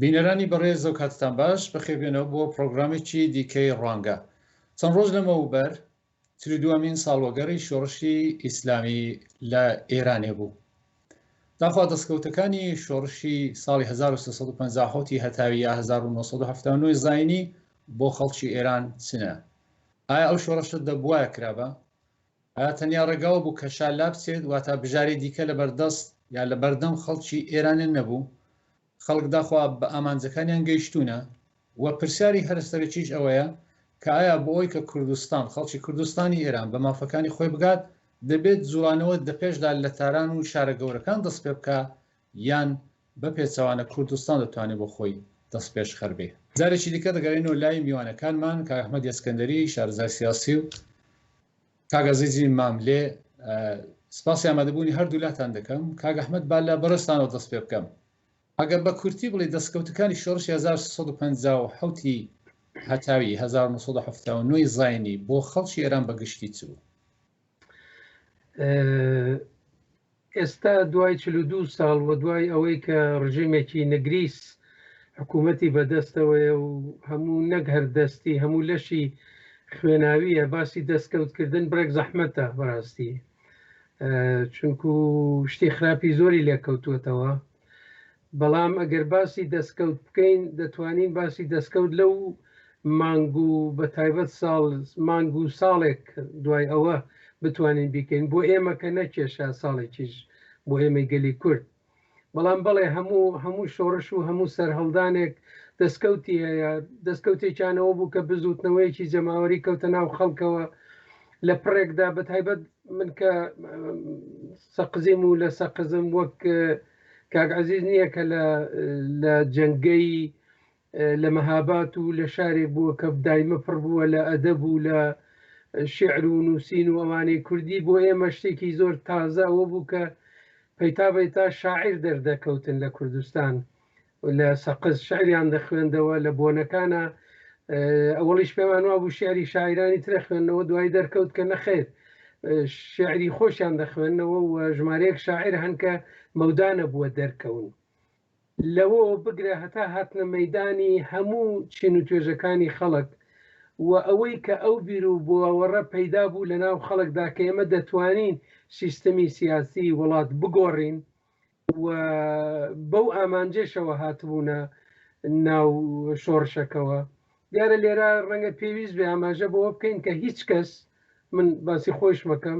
بینەرانی بەڕێز ئەو کاتتان باش، بەخێربێنەوە بۆ پڕۆگرامێکی دیکەی ڕوانگە. چەند ڕۆژ لەمەوبەر 42مین ساڵوەگەڕی شۆڕشی ئیسلامی لە ئێرانێ بوو. داخوا دەستکەوتەکانی شۆڕشی ساڵی 1357 ی هەتاوی یا 1979 زایینی بۆ خەڵکی ئێران چنە؟ ئایا ئەو شۆڕشە دەبوایە کرابا؟ ئایا تەنیا ڕێگاوە بوو کە شا لابچێت، واتا بژارەی دیکە لەبەردەست یا لەبەردەم خەڵکی ئێرانێ نەبوو؟ خەڵک داخوا بە ئامانجەکانیان گەیشتوونە؟ وە پرسیاری هەرە سەرەکیش ئەوەیە کە ئایا بۆ ئەوەی کە کوردستان، خەڵکی کوردستانی ئێران بە مافەکانی خۆی بگات، دەبێت جوڵانەوە دەپێشدا لە تاران و شارە گەورەکان دەست پێ بکا یان بە پێچەوانە کوردستان دەتوانێ بۆ خۆی دەستپێشخەر بێ؟ جارێکی دیکە دەگەرێینەوە لای میوانەکانمان کاک ئەحمەد ئەسکەندەری شارەزای سیاسی و کاک عەزیزی ماملێ. سپاسی ئامادەبوونی هەردوو لاتان دەکەم. کاک ئەحمەد با لە بەڕێزتانەوە دەست پێ بکەم. ئەگەر بە کورتی بڵێی دەستکەوتەکانی شۆڕشی 1357 ی هەتاوی 1979 ی زاینی بۆ خەڵکی ئێران بە گشتی چ بوو؟ ئێستا دوای 42 ساڵ و دوای ئەوەی کە ڕژێمێکی نگریس حکوومەتی بەدەستەوەیە و هەموو نەک هەر دەستی هەموو لەشی خوێناویە، باسی دەستکەوتکردن بڕێک زەحمەتە بەڕاستی، چونکو شتی خراپی زۆری لێکەوتووەتەوە. بەڵام ئەگەر باسی دەستکەوت بکەین دەتوانین باسی دەستکەوت لەو مانگ و بە تایبەت ساڵ مانگ و ساڵێک دوای ئەوە بتوانین بیکەین بۆ ئێمە کە نەکێشا ساڵێکیش بۆ ئێمەی گەلی کورد. بەڵام بەڵێ هەموو هەموو شۆڕش و هەموو سەرهەڵدانێک دەستکەوتی هەیە. دەستکەوتێکیانەوە بوو کە بزووتنەوەیەکی جەماوەری کەوتە ناو خەڵکەوە لە پڕێکدا، بە تایبەت من کە سەقزیم و لە سەقزم وەک کاک عەزیز نییە کە لە لە جەنگەی لە مەهابات و لە شارێک بووە کە دایمە پڕ بووە لە ئەدەب و لە شعر و نووسین و ئەوانەی کوردی. بۆ ئێمە شتێکی زۆر تازە ئەوە بوو کە پەیتا پەیتا شاعیر دەردەکەوتن لە کوردستان، لە سەقز شعریان دەخوێندەوە لە بۆنەکانە. ئەوەڵیش پێمان وابوو شعری شاعیرانی ترە خوێندنەوە، دوایی دەرکەوت کە نەخێر شعری خۆشیان دەخوێندنەوە و ژمارەیەک شاعیر هەن کە مەودا نەبووە دەرکەون. لەوەوە بگرە هەتا هاتنە مەیدانی هەموو چین و توێژەکانی خەڵک و ئەوەی کە ئەو بیر و باوەڕە پەیدا بوو لە ناو خەڵکدا کە ئێمە دەتوانین سیستمی سیاسی وڵات بگۆڕین و بەو ئامانجەشەوە هاتبوونە ناو شۆڕشەکەوە. دیارە لێرە ڕەنگە پێویست بێ ئاماژە بەوە بکەین کە هیچ کەس، من باسی خۆیشمەکەم،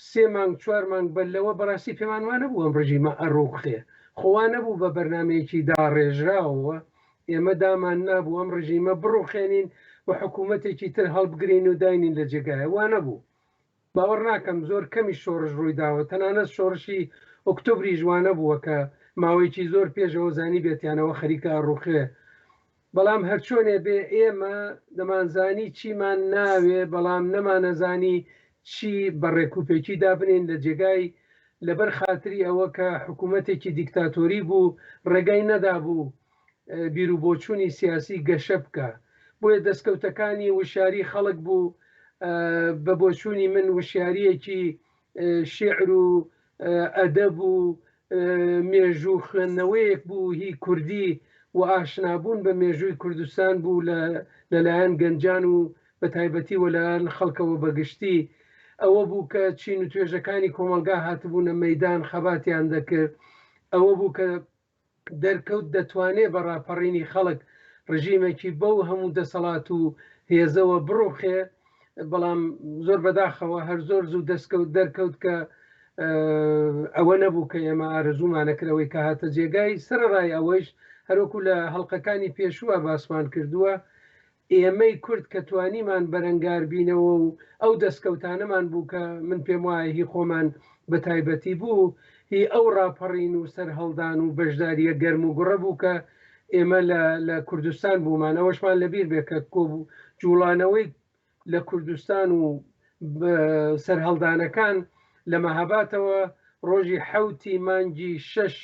سێ مانگ چوار مانگ بەر لەوە بەڕاستی پێمان وا نەبوو ئەم ڕژیمە ئەڕووخێ، خۆ وا نەبوو بە بەرنامەیەکی داڕێژراوەوە ئێمە دامان نابوو ئەم ڕژیمە بڕوخێنین و حکوومەتێکی تر هەڵبگرین و داینین لە جێگایە، وا نەبوو. باوەڕ ناکەم، زۆر کەمیش شۆڕش ڕووی داوە، تەنانەت شۆڕشی ئۆکتۆبریش وا نەبووە کە ماوەیەکی زۆر پێش ئەوە زانیبێتیان ئەوە خەریکە ئەڕووخێ. بەڵام هەرچۆنێ بێ ئێمە دەمانزانی چیمان ناوێ، بەڵام نەمانەزانی چی بە ڕێکوپێکی دابنێین لە جێگای، لەبەر خاتری ئەوە کە حکوومەتێکی دیکتاتۆری بوو، ڕێگای نەدابوو بیروبۆچوونی سیاسی گەشە بکا. بۆیە دەستکەوتەکانی وشیاری خەڵک بوو، بە بۆچوونی من وشیارییەکی شیعر و ئەدەب و مێژوو خوێندنەوەیەک بوو هی کوردی و ئاشنابوون بە مێژووی کوردستان بوو لەلایەن گەنجان و بە تایبەتی و لەلایەن خەڵکەوە بە گشتی. ئەوە بوو کە چین و توێژەکانی کۆمەڵگا هاتبوونە مەیدان خەباتیان دەکرد. ئەوە بوو کە دەرکەوت دەتوانێ بە ڕاپەڕینی خەڵک ڕژیمێکی بەو هەموو دەسەڵات و هێزەوە بڕوخێ، بەڵام زۆر بەداخەوە هەر زۆر زوو دەستکەوت دەرکەوت کە ئەوە نەبوو کە ئێمە ئارەزوومانە کرد ئەوەی کە هاتە جێگای. سەرەڕای ئەوەیش هەروەکو لە هەڵقەکانی پێشووە باسمان کردووە، ئێمەی کورد کە توانیمان بەرەنگار بینەوە و ئەو دەستکەوتانەمان بوو کە من پێم وایە هی خۆمان بە تایبەتی بوو، هی ئەو ڕاپەڕین و سەرهەڵدان و بەشدارییە گەرم و گوڕە بوو کە ئێمە لە لە کوردستان بوومان. ئەوەشمان لە بیر بێ کە کۆ جووڵانەوەی لە کوردستان و سەرهەڵدانەکان لە مەهاباتەوە ڕۆژی حەوتی مانگی شەش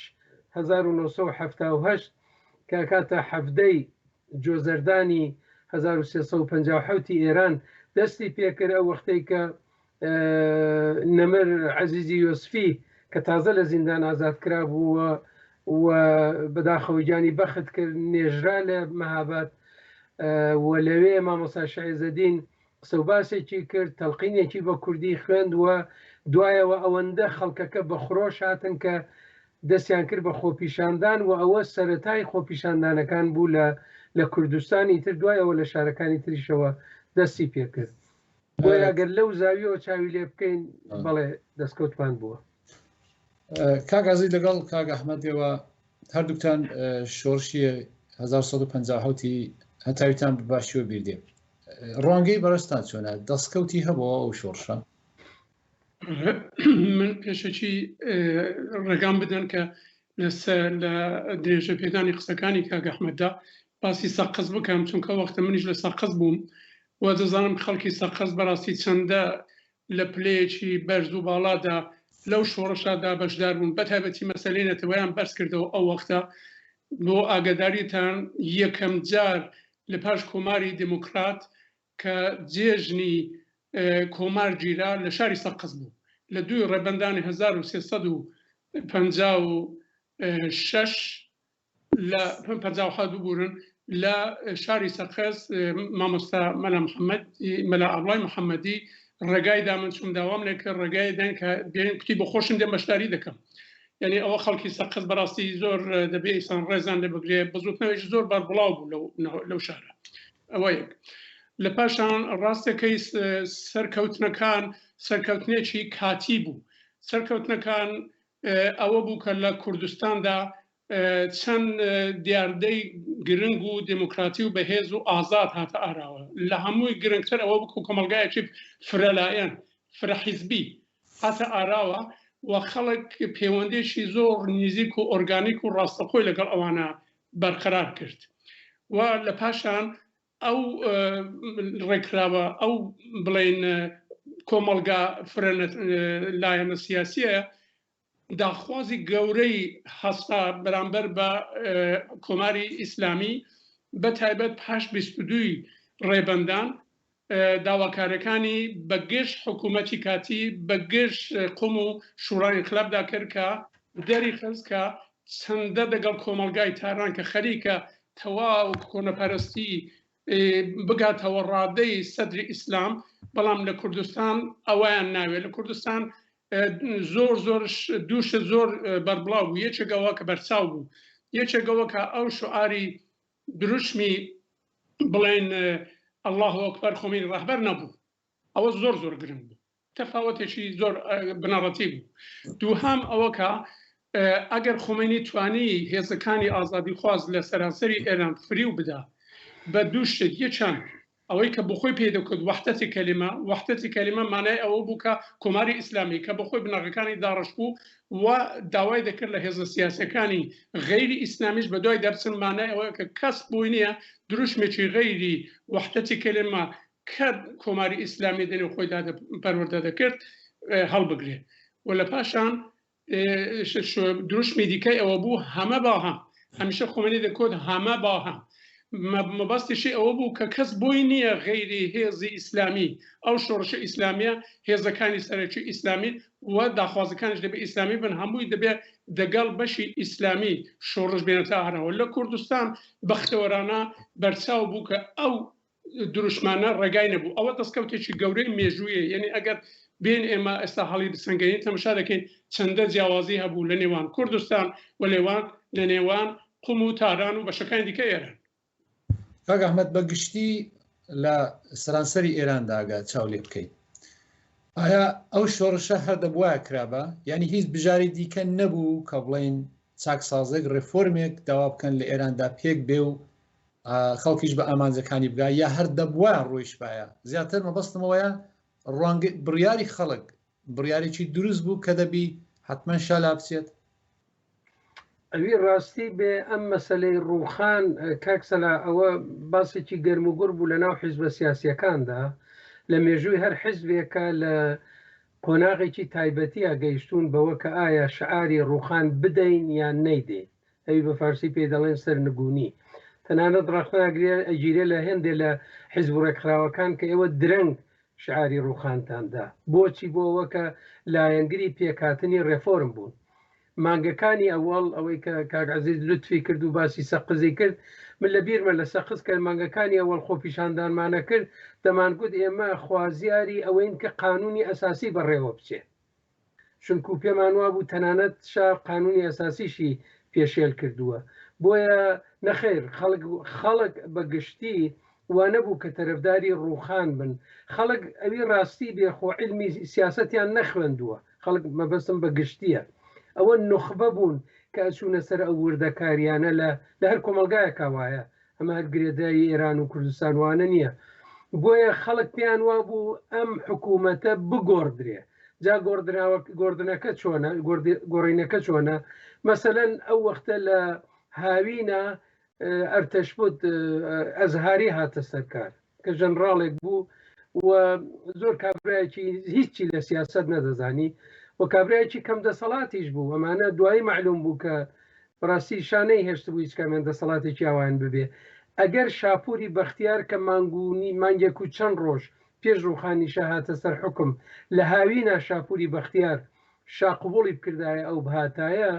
1970 کە ئەکاتە حەڤدەی جۆزەردانی 1357 ی ئێران دەستی پێکرد، ئەو وەختەی کە نەمر عەزیزی یۆسفی کە تازە لە زیندان ئازاد کرابوو و و بەداخەوە گیانی بەخت کرد نێژرا لە مەهاباد و لەوێ مامۆستا شعێزەدین قسە و باسێکی کرد تەلقینێکی بە کوردی خوێند و دوایەوە ئەوەندە خەڵکەکە بە خرۆش هاتن کە دەستیان کرد بە خۆپیشاندان و ئەوە سەرەتای خۆپیشاندانەکان بوو لە لە کوردستان ئیتر دوایەوە لە شارەکانی تریشەوە دەستی پێکرد بۆیە ئەگەر لەو زاویەوە چاوی لێ بکەین بەڵێ دەستکەوتمان بووە. کاک عەزیز لەگەڵ کاک ئەحمەدەوە هەردووکتان شۆڕشی 1950 هەتاویتان بە باشیەوە بیردێ ڕوانگەی بەڕێزتان چۆنە دەستکەوتی هەبووە ئەو شۆڕشە؟ من پێشەکی ڕێگام بدەن کە لەسەر لە درێژە پێدانی قسەکانی کاک ئەحمەددا باسی سەقز بکەم چونکە وەختە منیش لە سەقز بووم و دەزانم خەڵکی سەقز بەڕاستی چەندە لە پلەیەکی بەرز و باڵادا لەو شۆڕشادا بەشدار بوون بە تایبەتی مەسەلەی نەتەوەیان بەرز کردەوە ئەو وەختە بۆ ئاگاداریتان یەکەم جار لە پاش کۆماری دێموکرات کە جێژنی کۆمار گیرا لە شاری سەقز بوو لە دووی ڕێبەندانی 1356 لە 57 ببورن لە شاری سەقز مامۆستا مەلا محەممەد مەلا ئەبڵای محەممەدی ڕێگای دا من چوم داوام لێ کرد ڕێگای دان کە بێن کوتی بۆ خۆشم دێم بەشداری دەکەم یعنی ئەوە خەڵکی سەقز بەڕاستی زۆر دەبێ ئیسان ڕێزان لێ بگرێ بزوتنەوەیش زۆر بەربڵاو بوو لەو لەو شارە ئەوە یەک لە پاشان ڕاستەکەی سەرکەوتنەکان سەرکەوتنێکی کاتی بوو سەرکەوتنەکان ئەوە بوو کە لە کوردستاندا چەند دیاردەی گرنگ و دێموکراتی و بەهێز و ئازاد هاتە ئاراوە لە هەمووی گرنگتر ئەوە بوو کۆمەڵگایەکی فرەلایەن فرەحیزبی هاتە ئاراوە و خەڵک پەیوەندێکی زۆر نزیک و ئۆرگانیک و ڕاستەخۆی لەگەڵ ئەوانە بەرقەرار کرد و لە پاشان ئەو ڕێکخراوە ئەو بڵێن کۆمەڵگا فرە لایەنە سیاسیە داخوازی گەورەی هەستا بەرامبەر بە کۆماری ئیسلامی بە تایبەت پاش 22 ڕێبەندان داواکارەکانی بە گشت حکوومەتی کاتی بە گشت قوم و شوڕای انقلابدا کرد کە دەری خست کە چەندە دەگەڵ کۆمەڵگای تاران کە خەریکە تەواو کۆنەپەرستی بگاتەوە ڕادەی سەدری ئیسلام بەڵام لە کوردستان ئەویان ناوێت لە کوردستان زۆر زۆر دووشە زۆر بەربڵاو بوو یەکێکەوە کە بەرچاو بوو یەکێکەوە کە ئەو شعاری دروشمی بڵێن الله ئەکبەر خۆمین ڕەهبەر نەبوو ئەوە زۆر زۆر گرنگ بوو تەفاوەتێکی زۆر بنەڕەتی بوو دووهام ئەوە کە ئەگەر خومەینی توانی هێزەکانی ئازادیخواز لە سەرانسەری ئێران فریو بدا بە دوو شت یەکیان ئەوەی کە بۆخۆی پێی دەکوت وەحدەتی کەلیمە وەحدەتی کەلیمە مانای ئەوە بوو کە کۆماری ئیسلامی کە بەخۆی بناغەکانی داڕشت بوو و داوای دەکرد لە هێزە سیاسەکانی غەیری ئیسلامیش بە دوای دەرچن مانای ئەوە کە کەس بۆی نییە دروشمێکی غەیری وەحدەتی کەلیمە کە کۆماری ئیسلامی دەنێو خۆیدا پەروەردە دەکرد هەڵبگرێ و لە پاشان دروشمی دیکەی ئەوە بوو هەمە با هەم هەمیشە خۆمەنی دەکوت هەمە با هەم مەبەستیشی ئەوە بوو کە کەس بۆی نییە غەیری هێزی ئیسلامی ئەو شۆڕشە ئیسلامیە هێزەکانی سەرەکی ئیسلامی و داخوازەکانیش دەبێ ئیسلامی بن هەمووی دەبێ دەگەڵ بەشی ئیسلامی شۆڕش بێنێتە ئاراوە لە کوردستان بەختەوەرانە بەرچاو بوو کە ئەو دروشمانە ڕێگای نەبوو ئەوە دەستکەوتێکی گەورەی مێژوویە یعنی ئەگەر بێن ئێمە ئێستا هەڵی بسەنگەین تەمەشا دەکەین چەندە جیاوازی هەبوو لە نێوان کوردستان و لێوان لە نێوان قوم و تاران و بەشەکانی دیکە ئێران. کاک ئەحمەد بە گشتی لە سەرانسەری ئێراندا ئەگەر چاو لێ بکەین ئایا ئەو شۆڕشە هەر دەبوایە کرابا یعنی هیچ بژاری دیکە نەبوو کە بڵین چاکسازێک ڕێفۆرمێک داوا بکەن لە ئێراندا پێک بێ و خەڵکیش بە ئامانجەکانی بگا یا هەر دەبوایە ڕۆیشتبایە زیاتر مەبەستمەوەیە ڕوانگە بڕیاری خەڵک بڕیارێکی دروست بوو کە دەبی حتمما شا لا بچێت. ئەوی ڕاستی بێ ئەم مەسەلەی ڕووخان کاک سەلا ئەوە باسێکی گەرم و گوڕ بوو لە ناو حیزبە سیاسیەکاندا لە مێژووی هەر حیزبێکە لە قۆناغێکی تایبەتیە گەیشتوون بەوە کە ئایا شعاری ڕووخان بدەین یان نەیدەین ئەوی بە فارسی پێی دەڵێن سەرنگونی. تەنانەت ڕەخنە ئەگرێ ئەگیرێ لە هێندێ لە حیزب و ڕێکخراوەکان کە ئێوە درەنگ شعاری ڕووخانتان دا. بۆچی؟ بۆ ئەوە کە لایەنگری پێکهاتنی ڕێفۆرم بوون. مانگەکانی ئەوەڵ ئەوەی کە کاک عەزیز لوتفی کرد و باسی سەقزی کرد من لە بیرمە لە سەقز کە مانگەکانی ئەوەڵ خۆپیشاندانمانە کرد دەمانگوت ئێمە خوازیاری ئەوەین کە قانونی ئەساسی بەڕێوە بچێ چونکو پێمان وابوو تەنانەت شا قانونی ئەساسیشی پێشێل کردووە بۆیە نەخێر خەڵک خەڵک بە گشتی وانەبوو کە تەرەفداری ڕووخان بن خەڵک ئەوی ڕاستی بێ خۆ عیلمی سیاسەتیان نەخوێندووە خەڵک مەبەستم بە گشتیە ئەوە نوخبە بوون کە ئەچوونە سەر ئەو وردەکاریانە لە لە هەر کۆمەڵگایەکا وایە ئەمە هەر گرێدراوی ئێران و کوردستان وانە نییە بۆیە خەڵک پێیان وابوو ئەم حکوومەتە بگۆڕدرێ جا گۆڕدراوە گۆڕدنەکە چۆنە گۆڕینەکە چۆنە مەسەلەن ئەو وەختە لە هاوینە ئەرتەشبوت ئەزهاری هاتە سەرکار کە ژەنڕاڵێک بوو و زۆر کابرایەکی هیچی لە سیاست نەدەزانی و کابرایەکی کەم دەسەڵاتیش بوو ئەمانە دوایی معلوم بوو کە بەڕاستی شانەی هێشت بوو هیچ کامیان دەسەڵاتێکی ئاوایان ببێ ئەگەر شاپوری بەختیار کە مانگونی مانگێک و چەند ڕۆژ پێش ڕوخانی شا هاتە سەر حوکم لە هاوینا شاپوری بەختیار شا قبوڵی بکردایە ئەو بهاتایە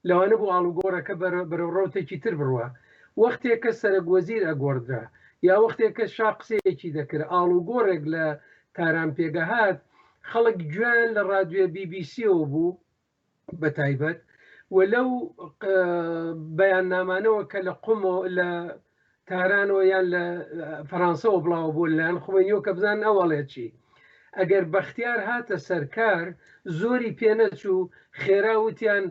لەوانە بوو ئاڵوگۆڕەکە بەرەو ڕەوتێکی تر بڕوا. وەختێک کە سەرەک وەزیر ئەگۆڕدرا یا وەختێک کە شا قسەیەکی دەکرد ئاڵوگۆڕێک لە تاران پێگەهات خەڵک گوێیان لە ڕادوێ بی بی سیەوە بوو بە تایبەت و لەو بەیاننامانەوە کە لە قومەوە لە تارانەوە یان لە فەرانسەوە بڵاوە بۆ لەلایەن خومەینیەوە کە بزانن ئەو ئەڵێ چی. ئەگەر بەختیار هاتە سەرکار زۆری پێنەچوو خێرا وتیان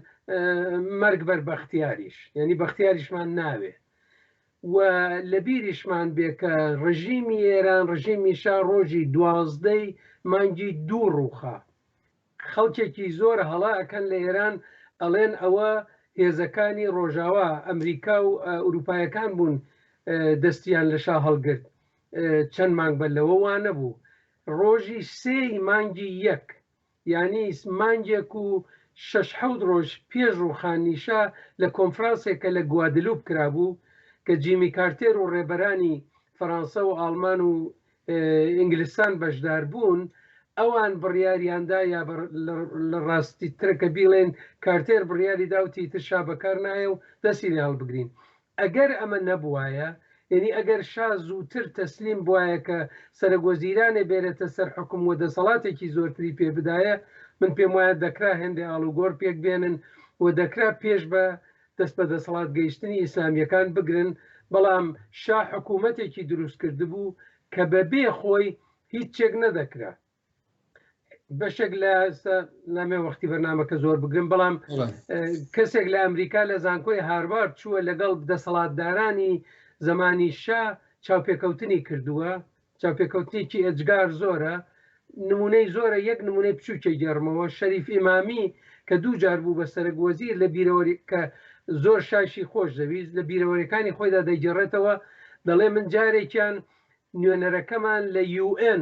مەرگ بەر بەختیاریش یعنی بەختیاریشمان ناوێ و لە بیریشمان بێ کە ڕژیمی ئێران ڕژیمی شا ڕۆژی دوازدەی مانگی دوو ڕووخا خەڵکێکی زۆر هەڵە ئەکەن لە ئێران ئەڵێن ئەوە هێزەکانی ڕۆژاوا ئەمریکا و ئەوروپایەکان بوون دەستیان لە شا هەڵگرت چەند مانگ بەر لەوە وانەبوو ڕۆژی سێی مانگی یەک یانی مانگێک و شەش حەوت ڕۆژ پێش ڕووخانی شا لە کۆنفرانسێک کە لە گوادلوپ کرابوو کە جیمی کارتێر و ڕێبەرانی فەرانسە و ئاڵمان و ئینگلستان بەشدار بوون، ئەوان بڕیاریاندا یا لە ڕاستی ترە کە بیڵێن کارتێر بڕیاری دا وتی ئیتر شا بەکار نایە و دەستی لێ هەڵبگرین. ئەگەر ئەمە نەبوایە، یەنی ئەگەر شا زووتر تەسلیم بوایە کە سەرەک وەزیرانێ بێرێتە سەر حوکم و دەسەڵاتێکی زۆرتری پێ بدایە، من پێم وایە دەکرا هێندێ ئاڵوگۆڕ پێک بێنن و دەکرا پێش بە دەست بە دەسەڵات گەیشتنی ئیسلامییەکان بگرن، بەڵام شا حکوومەتێکی دروست کردبوو کە بە بێ خۆی هیچێک نەدەکرا. بەشێک لە ئێستا نامێ وەختی بەرنامەکە زۆر بگرم، بەڵام کەسێک لە ئەمریکا لە زانکۆی هاروارد چووە لەگەڵ دەسەڵاتدارانی زەمانی شا چاوپێکەوتنی کردووە، چاوپێکەوتنێکی ئێجگار زۆرە، نمونەی زۆرە، یەک نمونەی بچووکێ گێڕمەوە، شەریف ئیمامی کە دوو جار بوو بە سەرەک وەزیر لە بیرەوەری کە زۆر شایشی خۆش دەویست لە بیرەوەریەکانی خۆیدا دەیگێڕێتەوە دەڵێ من جارێکیان نوێنەرەکەمان لە یو ئێن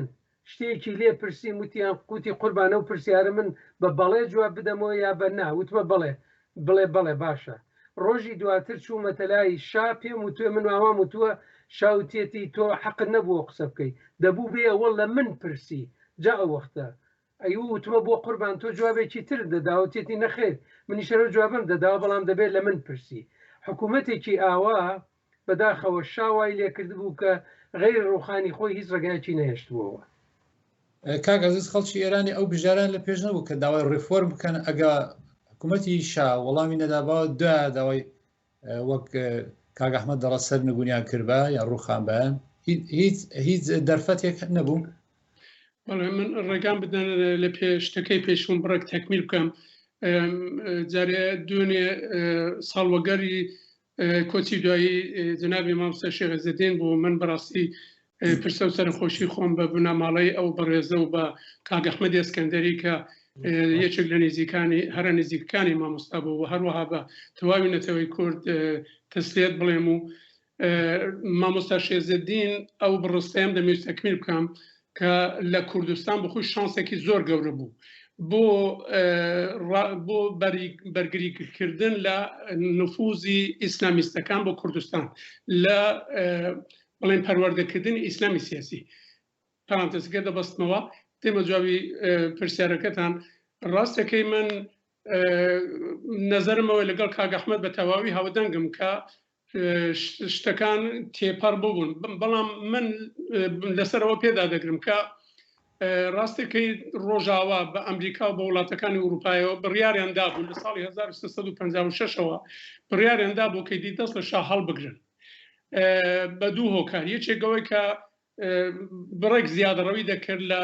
شتێکی لێ پرسیم وتیان قوتی قوربان ئەو پرسیارە من بە بەڵێ جواب بدەمەوە یا بە نا وتمە بەڵێ بڵێ بەڵێ باشە ڕۆژی دواتر چوومەتە لای شا پێم وتوێ من ئاوام وتووە شا وتیەتی تۆ حەقت نەبووە قسە بکەی دەبوو بێ ئەوەڵ لە من پرسی جا ئەو وەختە ئەی وتمە بۆ قوربان تۆ جوابێکی ترت دەداوە وتیەتی نەخێر منیش هەر ئەو جوابەم دەداوە بەڵام دەبێت لە من پرسی حکوومەتێکی ئاوا بەداخەوە شا وای لێکردبوو کە غەیری ڕووخانی خۆی هیچ ڕێگایەکی نەهێشتبووەوە. کاک عەزیز خەڵکی ئێرانی ئەو بژاران لە پێش نەبوو کە داوای ڕێفۆرم بکەن ئەگە حکوومەتی شا وەڵامی نەدابا دوای داوای وەک کاک ئەحمەد دەڵە سەر نگونیان کردبا یا ڕووخان بایان هیچ هیچ دەرفەتێک نەبوو. بەڵێ من ڕێگام بدەن لە پێشتەکەی پێشوم بڕێک تەکمیل بکەم جارێ دوێنێ ساڵوەگەری کۆچی دوایی جەنابی مامۆستا شێخ عزەدین بوو من بەڕاستی پرسە و سەرخۆشی خۆم بە بنەماڵەی ئەو بەڕێزە و بە کاک ئەحمەدی ئەسکەندەری کە یەکێک لە نزیکانی هەرە نزیکەکانی مامۆستا بوو و هەروەها بە تەواوی نەتەوەی کورد تەسلیەت بڵێم و مامۆستا شێزەدین ئەو بڕستەیەم دەمەوێت تەکمیل بکەم کە لە کوردستان بەخۆی شانسێکی زۆر گەورە بوو بۆ بۆ بەرگریکردن لە نفوزی ئیسلامیستەکان بۆ کوردستان لە بڵێن پەروەردەکردنی ئیسلامی سیاسی پارانتسەکە دەبەستمەوە دێمە جوابی پرسیارەکەتان ڕاستەکەی من. نەزەرمەوە لەگەڵ کاک ئەحمەد بە تەواوی هاودەنگم کە شتەکان تێپەڕ ببوون، بەڵام من لەسەرەوە پێدا دەگرم کە ڕاستەکەی ڕۆژاوا بە ئەمریکا و بە وڵاتەکانی ئوروپایەوە بڕیاریان دابوو لە ساڵی 1356ەوە بڕیاریان دابوو کە دی دەست لە شا هەڵبگرن بە دوو هۆکار، یەکێک ئەوەی کە بڕێک زیادەڕەوی دەکرد لە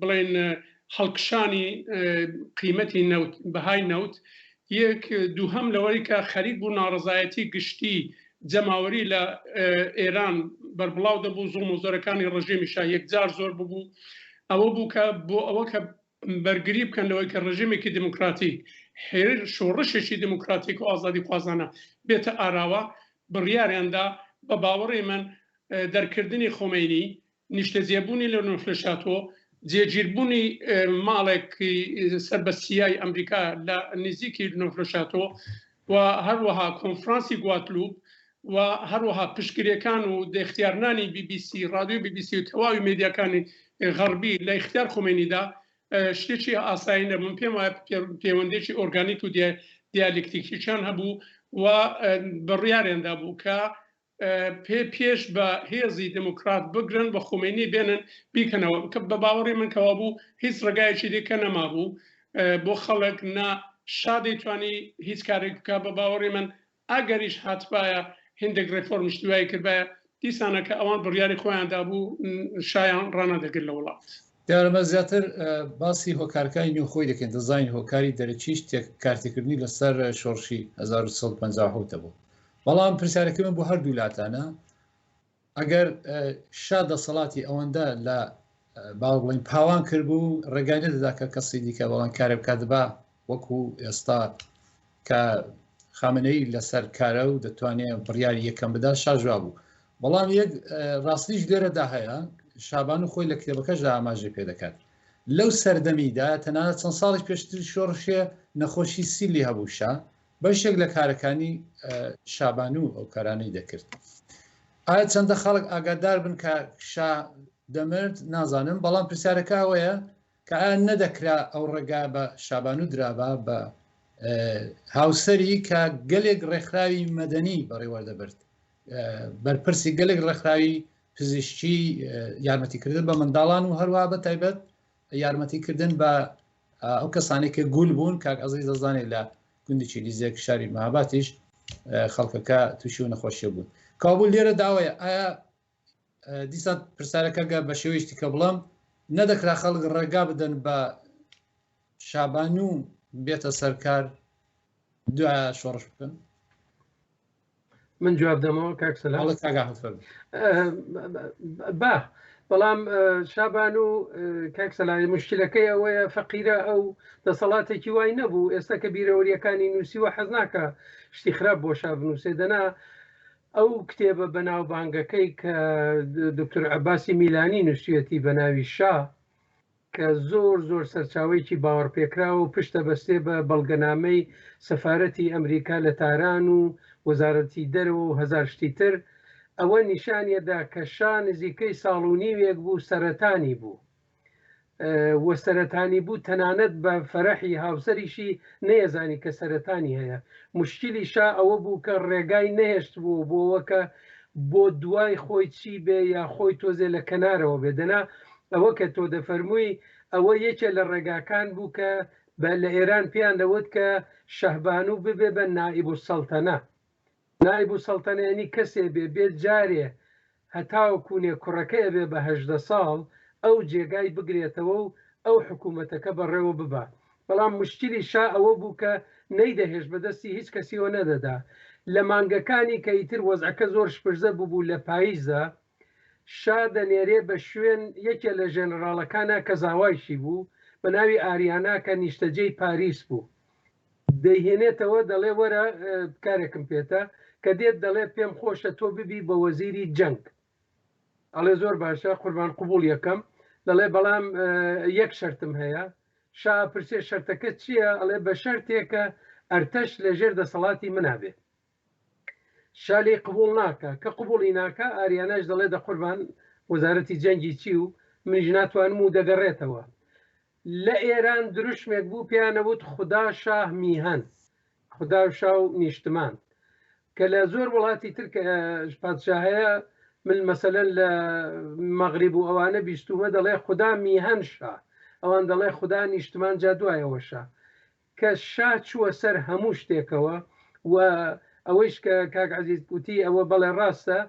بڵێن هەڵکشانی قیمەتی نەوت، بەهای نەوت، یەک دووهەم لەوەی کە خەریک بوو ناڕەزایەتی گشتی جەماوەری لە ئێران بەربڵاو دەبوو، زوڵم و زۆرەکانی ڕژێمی شا یەکجار زۆر ببوو، ئەوە بوو کە بۆ ئەوە کە بەرگری بکەن لەوەی کە ڕژێمێکی دیموکراتیک، شۆڕشێکی دیموکراتیک و ئازادیخوازانە بێتە ئاراوە، بڕیاریان دا، بە باوەڕی من دەرکردنی خۆمەینی، نیشتەجێبوونی لە نۆفلەشاتۆ، جێگیربوونی ماڵێکی سەر بە سیای ئەمریکا لە نزیکی نۆفلەشاتۆ و هەروەها کۆنفرانسی گواتلوپ و هەروەها پشتگریەکان و دەختیارنانی بی بی سی، ڕادیۆی بی بی سی و تەواوی مێدیاکانی غەڕبی لە ئیختیار خومەینیدا شتێکی ئاسایی نەبوو. من پێم وایە پەیوەندێکی ئۆرگانیک و دیالکتیکیان هەبوو و بڕیاریان دابوو کە پێ پێش بە هێزی دێموکرات بگرن و خومەینی بێنن بیکەنەوە. بە باوەڕی من کەوابوو هیچ ڕێگایەکی دیکە نەمابوو بۆ خەڵک، نە شا دەیتوانی هیچ کارێک بکا، بە باوەڕی من ئەگەریش هاتبایە هیندێک ڕێفۆرمیش دوایی کردبایە دیسانەکە ئەوان بڕیاری خۆیان دابوو شایان ڕانەدەگرت لە وڵات. دیارە مە زیاتر باسی هۆکارەکانی نێوخۆی دەکەین، دەزانین هۆکاری دەرەکیش کارتێکردنی لەسەر شۆڕشی 1357 بوو. بەڵام پرسیارەکەی من بۆ هەردوو لاتانە، ئەگەر شا دەسەڵاتی ئەوەندە لە باوە بڵین پاوان کردبوو، ڕێگای نەدەدا کە کەسی دیکە بەڵام کارێ بکات با وەکو ئێستا کە خامنەی لەسەر کارە و دەتوانێت بڕیاری یەکەم بدا، شاژوا بوو. بەڵام یەک ڕاستیش لێرەدا هەیە، شابان و خۆی لە کتێبەکەشدا ئاماژەی پێ دەکات، لەو سەردەمیدا تەنانەت چەند ساڵی پێشتر شۆڕشێ نەخۆشی سیلی هەبوو، شا بەشێک لە کارەکانی شابانو ئەو کارانەی دەکرد. ئایا چەندە خەڵک ئاگادار بن کە شا دەمرد نازانم، بەڵام پرسیارەکە ئەوەیە کە ئایا نەدەکرا ئەو ڕێگا بە شابانو درابا بە هاوسەری کە گەلێک ڕێکخراوی مەدەنی بەڕێوەردەبرد، بەرپرسی گەلێک ڕێکخراوی پزیشکی یارمەتیکردن بە منداڵان و هەروە بە تایبەت یارمەتیکردن بە ئەو کەسانێک کە گول بوون. کاک ئەزیز دەزانێت لە گوندی چیلیزێک شاری مهاباتیش خەڵکەکە تووشی و نەخۆشیە بوون. کابول لێرە داوایە ئایا دیسان پرسیارەکە گە بە شێوەیەکی کە بڵم نەدەکرا خەڵک ڕێگا بدەن بە شابانو بێتە سەرکار دوای شۆڕش بکەن؟ من جواب دەمەوە کاک سەلام. با بەڵام شابان و کاک سەلامی مشکلەکەی ئەوەیە فەقیرە ئەو دەسەڵاتێکی وای نەبوو. ئێستا کە بیرەوەریەکانی نووسیوە حەز ناکە شتی خراپ بۆ شا بنووسێ، دەنا ئەو کتێبە بەناوبانگەکەی کە دکتۆر عەباسی میلانی نووسیویەتی بە ناوی شا، کە زۆر زۆر سەرچاوەیەکی باوەڕپێکراوە و پشت دەبەستێ بە بەڵگەنامەی سەفارەتی ئەمریکا لە تاران و وەزارەتی دەرەوە و هەزار شتی تر، ئەوە نیشانیەدا کە شا نزیکەی ساڵ و نیوێک بوو سەرەتانی بوو و سەرەتانی بوو، تەنانەت بە فەرەحی هاوسەریشی نەیەزانی کە سەرەتانی هەیە. موشکیلی شا ئەوە بوو کە ڕێگای نەهێشتبوو بۆ ئەوە کە بۆ دوای خۆی چی بێ یا خۆی تۆزێ لە کەنارەوە بێ، دەنا ئەوە کە تۆ دەفەرمووی ئەوە یەکێ لە ڕێگاکان بوو کە بە لە ئێران پێیان دەوت کە شەهبانوو ببێ بە نائیب السەڵتەنە. نائیب السەڵتەنە یانی کەسێ بێ بێ جارێ هەتاوەکوونێ کوڕەکەی ئەبێ بە 18 ساڵ ئەو جێگای بگرێتەوە و ئەو حکوومەتەکە بەڕێوە ببا. بەڵام موشکیلی شا ئەوە بوو کە نەیدەهێشت بە دەستی هیچ کەسیەوە نەدەدا. لە مانگەکانی کە ئیتر وەزعەکە زۆر شپرزە ببوو لە پاییزا، شا دەنێرێ بە شوێن یەکێ لە ژێنەراڵەکانا کە زاوایشی بوو بە ناوی ئاریانا کە نیشتەجێی پاریس بوو. دەیهێنێتەوە دەڵێ وەرە کارێکم پێتە. کە دێت دەڵێ پێم خۆشە تۆ ببی بە وەزیری جەنگ. ئەڵێ زۆر باشە قوربان قبوڵ یەکەم. دەڵێ بەڵام یەک شەرتم هەیە. شا ئەپرسێ شەرتەکە چییە؟ ئەڵێ بە شەرتێکە ئەرتەش لە ژێر دەسەڵاتی منا بێ. شا لێی قبوڵ ناکا. کە قبوڵی ناکا ئاریاناش دەڵێ دە قوربان وەزارەتی جەنگی چی و منیش ناتوانم و دەگەڕێتەوە. لە ئێران دروشمێک بوو پێیانەوت خودا شاه میهەن، خودا و شا و نیشتمان، کە لە زۆر وڵاتی تر کە پادشا هەیە من مەسەلەن لە مەغریب و ئەوانە بیستومە دەڵێ خودا میهەن شا، ئەوان دەڵێ خودا نیشتمان جا دوایەوە شا. کە شا چووە سەر هەموو شتێکەوە و ئەوەیش کە کاک عەزیز وتی ئەوە بەڵێ ڕاستە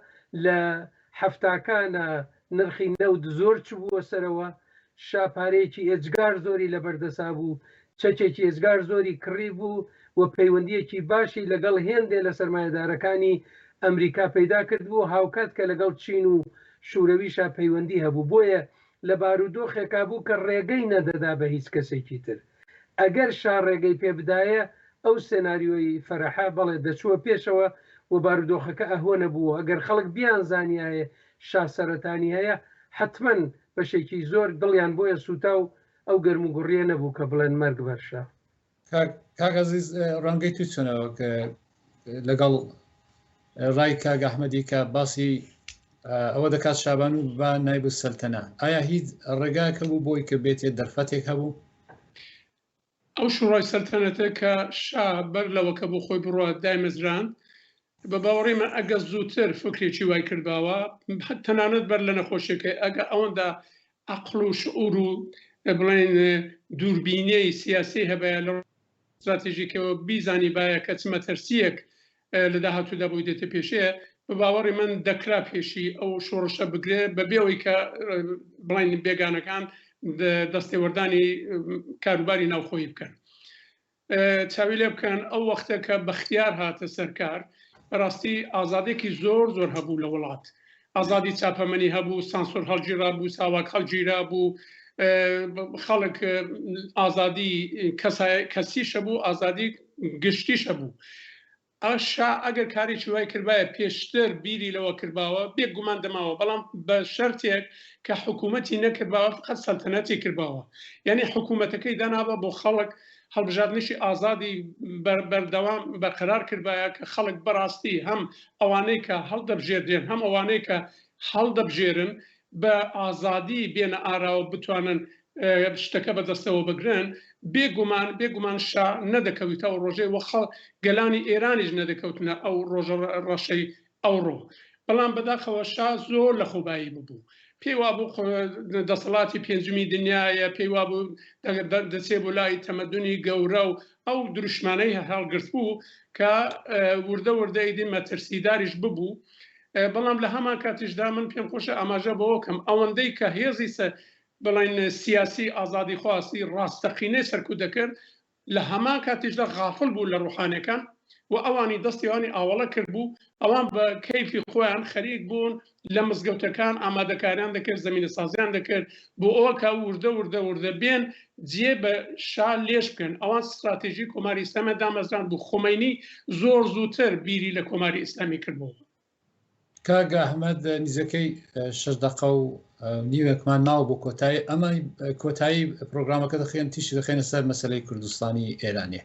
لە حەفتاکانە نرخی نەوت زۆر چبووە سەرەوە شا پارەیەکی ئێجگار زۆری لەبەردەسا بوو چەکێکی ئێجگار زۆری کڕی بوو و پەیوەندیەکی باشی لەگەڵ هێندێ لە سەرمایەدارەکانی ئەمریکا پەیدا کردبوو هاوکات کە لەگەڵ چین و شورەویشا پەیوەندی هەبوو بۆیە لە بارودۆخێکا بوو کە ڕێگەی نەدەدا بە هیچ کەسێکی تر. ئەگەر شا ڕێگەی پێ بدایە ئەو سێناریۆی فەرەحە بەڵێ دەچووە پێشەوە و بارودۆخەکە ئەهوە نەبوو و ئەگەر خەڵک بیانزانیایە شا سەرەتانی هەیە حەتمەن بەشێکی زۆر دڵیان بۆیە سووتا و ئەو گەرموگوڕییە نەبوو کە بڵێن مەرگ بەر شا. کاک عەزیز ڕەنگەی تو چۆنەوە کە لەگەڵ ڕای کاک ئەحمەدی کە باسی ئەوە دەکات شابان و با نایب سەلتەنە ئایا هیچ ڕێگاکە بوو بۆی کە بێتێ دەرفەتێک هەبوو؟ ئەو شوڕای سەلتەنەتە کە شا بەر لەوە کە بۆ خۆی بڕوات دایمەزراند بە باوەڕی من ئەگە زووتر فکرێکی وای کردباوە تەنانەت بەر لە نەخۆشیەکەی ئەگە ئەوەندە عەقڵ و شعور و بڵێن دووربینەی سیاسی هەبایە لە ستراتیژیکەوە بیزانیبایە کە چ مەترسیەک لە داهاتوودا بۆی دێتە پێشێ بە باوەڕی من دەکرا پێشی ئەو شۆڕشە بگرێ بەبێ ئەوەی کە بڵێن بێگانەکان دەستێوەردانی کاروباری ناوخۆیی بکەن. چاوی لێ بکەن ئەو وەختە کە بەختیار هاتە سەر کار بەڕاستی ئازادێکی زۆر زۆر هەبوو لە وڵات ئازادی چاپەمەنی هەبوو سانسۆر هەڵگیرا بوو ساواک هەڵگیرا بوو خەڵک ئازادی کەسیش هەبوو ئازادی گشتیش هەبوو شا ئەگەر کارێکی وای کردبایە پێشتر بیری لەوە کردباوە بێ گومان دەماوە بەڵام بە شەرتێک کە حکوومەتی نەکردباوە فقط سەلتەنەتی کردباوە یعنی حکوومەتەکەی دانابا بۆ خەڵک هەڵبژاردنیشی ئازادی بەردەوام بەرقەرار کردبایە کە خەڵک بەڕاستی هەم ئەوانەی کە هەڵدەبژێردرێن هەم ئەوانەی کە هەڵدەبژێرن بە ئازادی بێنە ئاراوە بتوانن شتەکە بەدەستەوە بگرن، بێ گومان بێ گومان شا نەدەکەویتە ئەو ڕۆژەی و خەڵ گەلانی ئێرانیش نەدەکەوتنە ئەو ڕۆژە ڕەشەی ئەوڕۆ. بەڵام بەداخەوە شا زۆر لە خۆبایی ببوو. پێی وابوو دەسەڵاتی پێنجمی دنیایە، پێی وابوو دەچێ بۆ لای تەمەدونی گەورە و ئەو دروشمانەی هەڵگرتبوو کە وردە وردە ئیدی مەترسیداریش ببوو. بەڵام لە هەمان کاتیشدا من پێم خۆشە ئاماژە بەوە کەم ئەوەندەی کە هێزی بڵێن سیاسی ئازادیخوازی ڕاستەقینەی سەرکوت دەکرد، لە هەمان کاتیشدا غافڵ بوو لە ڕوحانیەکان و ئەوانی دەستیوانی ئاوەڵە کردبوو، ئەوان بە کەیفی خۆیان خەریک بوون لە مزگەوتەکان ئامادەکاریان دەکرد، زەمینەسازیان دەکرد بۆ ئەوە کە وردە وردە وردە بێن جێ بە شا لێژ بکەن. ئەوان ستراتیژی کۆماری ئیسلامیان دامەزراند بوو، خومەینی زۆر زووتر بیری لە کۆماری ئیسلامی کردبۆوە. کاک ئەحمەد نزیکەی شەش دەقە و نیوێکمان ماوە بۆ کۆتایی ئەمە کۆتایی پرۆگرامەکە دەخێن تیشی دەخێنە سەر مەسلەی کوردستانی ئێرانێ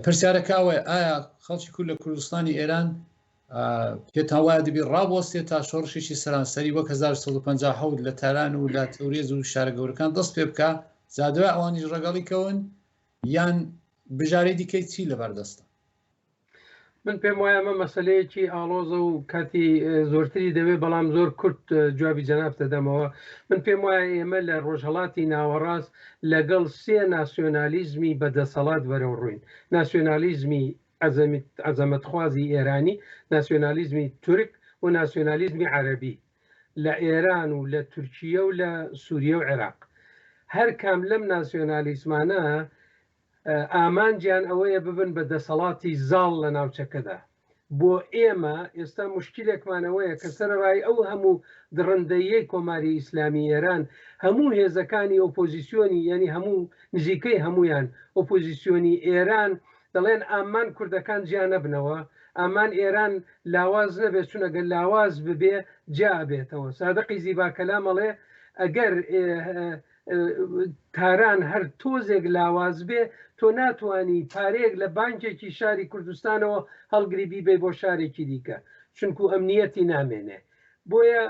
پرسیارەکە ئەوەیە ئایا خەڵکی کورد لە کوردستانی ئێران پێتان وایە دەبی ڕابوەستێت تا شۆڕشێکی سەرانسەری وەک 1950 لە تاران و لە تەورێز و شارە گەورەکان دەست پێ بکە جادوای ئەوانیش ڕەگەڵی کەون یان بژارەی دیکەی چی لەبەردەستە؟ من پێم وایە ئەمە مەسلەیەکی ئاڵۆزە و کاتی زۆرتری دەوێت بەڵام زۆر کورت جوابی جەناب دەدەمەوە من پێم وایە ئێمە لە ڕۆژهڵاتی ناوەڕاست لەگەڵ سێ ناسیۆنالیزمی بەدەسەڵات بەرەو ڕووین ناسیۆنالیزمی عەزەمەتخوازی ئێرانی ناسیۆنالیزمی تورک و ناسیۆنالیزمی عەرەبی لە ئێران و لە تورکیە و لە سوریە و عێراق هەر کام لەم ناسیۆنالیزمانە ئامانجیان ئەوەیە ببن بە دەسەڵاتی زاڵ لە ناوچەکەدا. بۆ ئێمە ئێستا موشکیلێکمان ئەوەیە کە سەرەڕای ئەو هەموو دڕندەییەی کۆماری ئیسلامی ئێران، هەموو هێزەکانی ئۆپۆزیسیۆنی یانی هەموو نزیکەی هەموویان ئۆپۆزیسیۆنی ئێران دەڵێن ئامان کوردەکان جیا نەبنەوە، ئامان ئێران لاواز نەبێت چون ئەگەر لاواز ببێ جیا ئەبێتەوە. سادقی زیباکەلام ئەڵێ ئەگەر تاران هەر تۆزێک لاواز بێ تۆ ناتوانی پارەیەک لە بانکێکی شاری کوردستانەوە هەڵگری بیبەی بۆ شارێکی دیکە چونکو ئەمنیەتی نامێنێ بۆیە.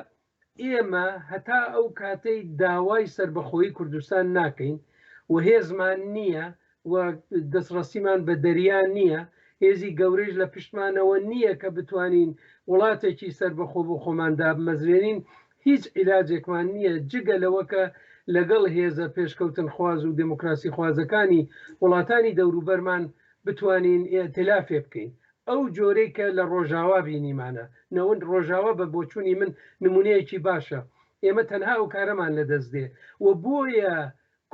ئێمە هەتا ئەو کاتەی داوای سەربەخۆیی کوردستان ناکەین و هێزمان نییە و دەستڕەسیمان بە دەریا نییە، هێزی گەورەیش لە پشتمانەوە نییە کە بتوانین وڵاتێکی سەربەخۆ بۆ خۆمان دابمەزرێنین، هیچ عیلاجێکمان نییە جگە لەوە کە لەگەڵ هێزە پێشکەوتنخواز و دێموکراسیخوازەکانی وڵاتانی دەوروبەرمان بتوانین ئیئتلافێ بکەین. ئەو جۆرەی کە لە ڕۆژاوا بینیمانە. نەوەند ڕۆژاوا بە بۆچوونی من نموونەیەکی باشە. ئێمە تەنها ئەو کارەمان لە دەست دێ و بۆیە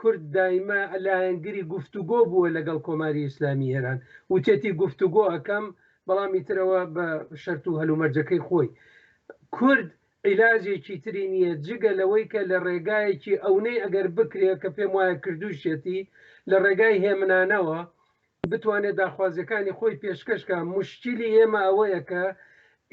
کورد دایمە لایەنگری گفتوگۆ بووە لەگەڵ کۆماری ئیسلامی ئێران. وتێتی گفتوگۆ ئەکەم بەڵام ئیتر ئەوە بە شەرت و هەلومەرجەکەی خۆی. کورد عیلاجێکی تری نییە جگە لەوەی کە لە ڕێگایەکی ئەونەی ئەگەر بکرێ کە پێم وایە کردووشیەتی لە ڕێگای هێمنانەوە بتوانێت داخوازیەکانی خۆی پێشکەش کا، موشکیلی ئێمە ئەوەیە کە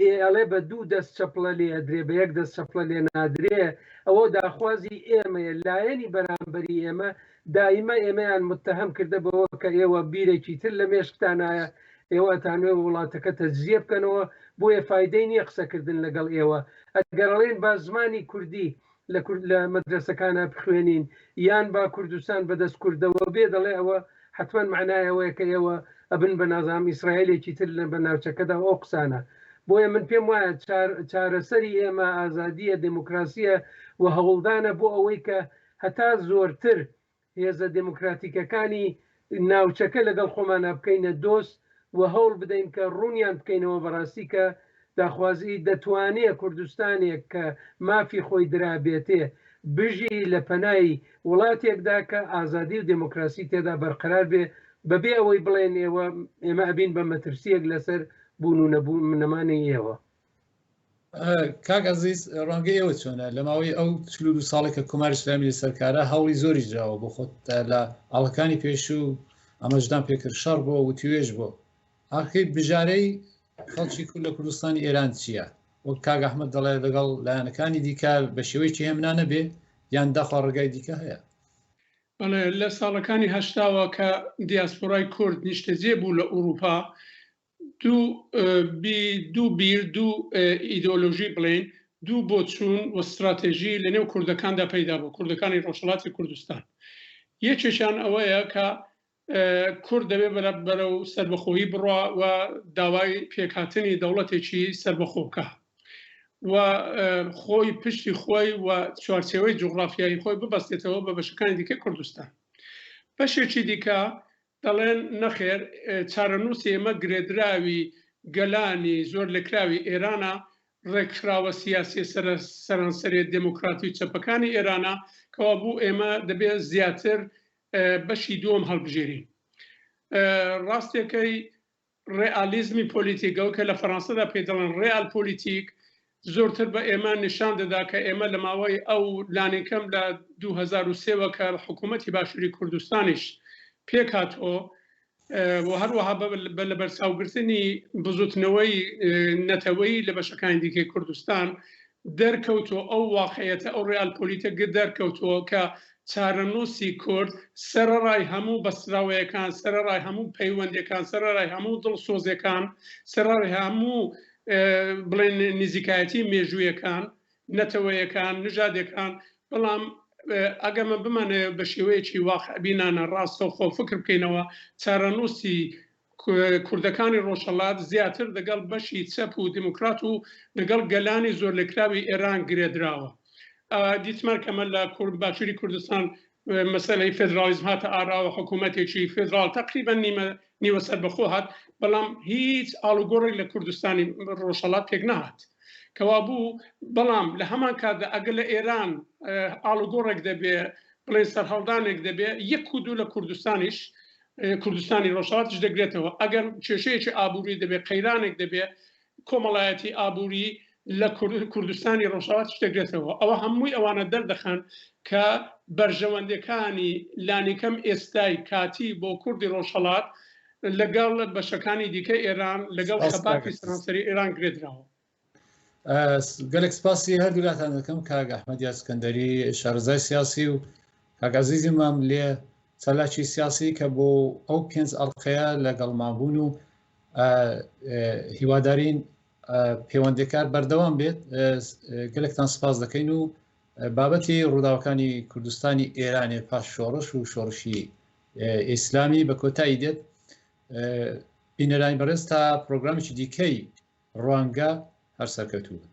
ئێ ئەڵێ بە دوو دەست چەپڵە لێ ئەدرێ بە یەک دەست چەپڵە لێ نادرێ، ئەوە داخوازی ئێمەیە، لایەنی بەرامبەری ئێمە دایمە ئێمەیان متەهەم کردە بەوە کە ئێوە بیرێکی تر لە مێشکتانایە، ئێوە ئەتانوێ وڵاتەکە تەجزیە بکەنەوە، بۆیە فایدەی نیە قسەکردن لەگەڵ ئێوە، ئەگەر ئەڵێن با زمانی کوردی لە کورد لە مەدرەسەکانا بخوێنین یان با کوردستان بە دەست کوردەوە بێ دەڵێ ئەوە حەتمەن مەعنای ئەوەیە کە ئێوە ئەبن بە نازانم ئیسرائیلێکی تر لە بە ناوچەکەدا و ئەو قسانە بۆیە من پێم وایە چارەسەری ئێمە ئازادیە دێموکراسیە و هەوڵدانە بۆ ئەوەی کە هەتا زۆرتر هێزە دێموکراتیکەکانی ناوچەکە لەگەڵ خۆمانا بکەینە دۆست و هەوڵ بدەین کە ڕوونیان بکەینەوە بەڕاستی کە داخوازی دەتوانێ کوردستانێک کە مافی خۆی درابێتێ بژی لە پەنای وڵاتێکدا کە ئازادی و دێموکراسی تێدا بەرقەرار بێ بەبێ ئەوەی بڵێن ئێوە ئێمە ئەبین بە مەترسییەک لەسەر بوون و نەبوون نەمانی ئێوە. کاک ئەزیز ڕەنگە ئێوە چۆنە لە ماوەی ئەو 42 ساڵی کە کۆماری ئیسلامی لە سەرکارە هەوڵی زۆری دراوە بۆ خۆت لە ئاڵەکانی پێشوو ئەمەژدان پێکرد شەڕ بۆ وتوێژ بۆ ئاخی بژارەی خەڵکی کورد لە کوردستانی ئێران چییە وەک کاک ئەحمد دەڵێ لەگەڵ لایەنەکانی دیکە بە شێوەیەکی هێمنا نەبێ یان داخوا ڕێگای دیکە هەیە بەڵێ لە ساڵەکانی هەشتاوە کە دیاسپۆرای کورد نیشتەجێ بوو لە ئورووپا دوو بی دوو بیر دوو ئیدۆلۆژی بڵێین دوو بۆچوون و ستراتێژی لە نێو کوردەکاندا پەیدا بوو کوردەکانی ڕۆژهەڵاتی کوردستان یەکێکیان ئەوەیە کە کورد دەبێ بەرەو سەربەخۆیی بڕوا و داوای پێکهاتنی دەوڵەتێکی سەربەخۆ بکە و خۆی پشتی خۆی و چوارچێوەی جوغرافیایی خۆی ببەستێتەوە بە بەشەکانی دیکە کوردستان بەشێکی دیکە دەڵێن نەخێر چارەنووسی ئێمە گرێدراوی گەلانی زۆرلێکراوی ئێرانە، ڕێکخراوە سیاسیە سەرانسەریە دێموکراتی و چەپەکانی ئێرانە، کەوابوو ئێمە دەبێ زیاتر بەشی دووەم هەڵبژێرین. ڕاستیەکەی ڕێئالیزمی پۆلیتیک، ئەوەی کە لە فەرانسەدا پێی دەڵێن ڕێئال پۆلیتیک، زۆرتر بە ئێمە نیشان دەدا کە ئێمە لە ماوەی ئەو لانیکەم لە 2003 وە کە حکوومەتی باشووری کوردستانیش پێکهاتۆ و هەروەها بە لەبەرچاوگرتنی بزوتنەوەی نەتەوەیی لە بەشەکانی دیکەی کوردستان دەرکەوتووە ئەو واقعیەتە ئەو ڕیال پۆلیتەکە دەرکەوتووە کە چارەنووسی کورد سەرەڕای هەموو بەستراوەیەکان سەرەڕای هەموو پەیوەندیەکان سەرەڕای هەموو دڵسۆزیەکان سەرەڕای هەموو بڵێن نزیکایەتی مێژوویەکان نەتەوەیەکان نژادەکان بەڵام ئەگەمە بمانەوێت بە شێوەیەکی واقعبینانە ڕاستەوخۆ فکر بکەینەوە چارەنووسی کوردەکانی ڕۆژهەڵات زیاتر دەگەڵ بەشی چەپ و دیموکرات و دەگەڵ گەلانی زۆرلێکراوی ئێران گرێدراوە. دیتمان کەمە لە باشووری کوردستان مەسەلەی فێدراڵیزم هاتە ئاراوە، حکوومەتێکی فێدراڵ تەقریبەن نیمە نیوە سەربەخۆ هات، بەڵام هیچ ئاڵوگۆڕێک لە کوردستانی ڕۆژهەڵات پێک نەهات. کەوابوو بەڵام لە هەمان کاتدا ئەگەر لە ئێران ئاڵوگۆڕێک دەبێ بڵێن سەرهەڵدانێک دەبێ یەک و دوو لە کوردستانیش کوردستانی ڕۆژهەڵاتیش دەگرێتەوە ئەگەر کێشەیەکی ئابووری دەبێت قەیرانێک دەبێت کۆمەڵایەتی ئابووری لە کوردستانی ڕۆژهەڵاتیش دەگرێتەوە ئەوە هەمووی ئەوانە دەردەخەن کە بەرژەوەندەکانی لانیکەم ئێستای کاتی بۆ کوردی ڕۆژهەڵات لەگەڵ بەشەکانی دیکە ئێران لەگەڵ خەباتی سەرانسەری ئێران گرێدراوە. گەلێک سپاسی هەردوولاتان دەکەم کاک ئەحمەد یاسکەندەری شارەزای سیاسی و کاک عەزیزی مام لێ چالاکی سیاسی کە بۆ ئەو پێنج ئەڵلقەیە لەگەڵمان بوون و هیوادارین. پەیوەندەکار بەردەوام بێت. گەلێکتان سپاس دەکەین و بابەتی ڕووداوەکانی کوردستانی ئێرانێ پاش شۆڕش و شۆڕشی ئیسلامی بە کۆتایی دێت. بینەرانی بەڕێز تا پرۆگرامێکی دیکەی ڕوانگە هەر سەرکەوتوو بن.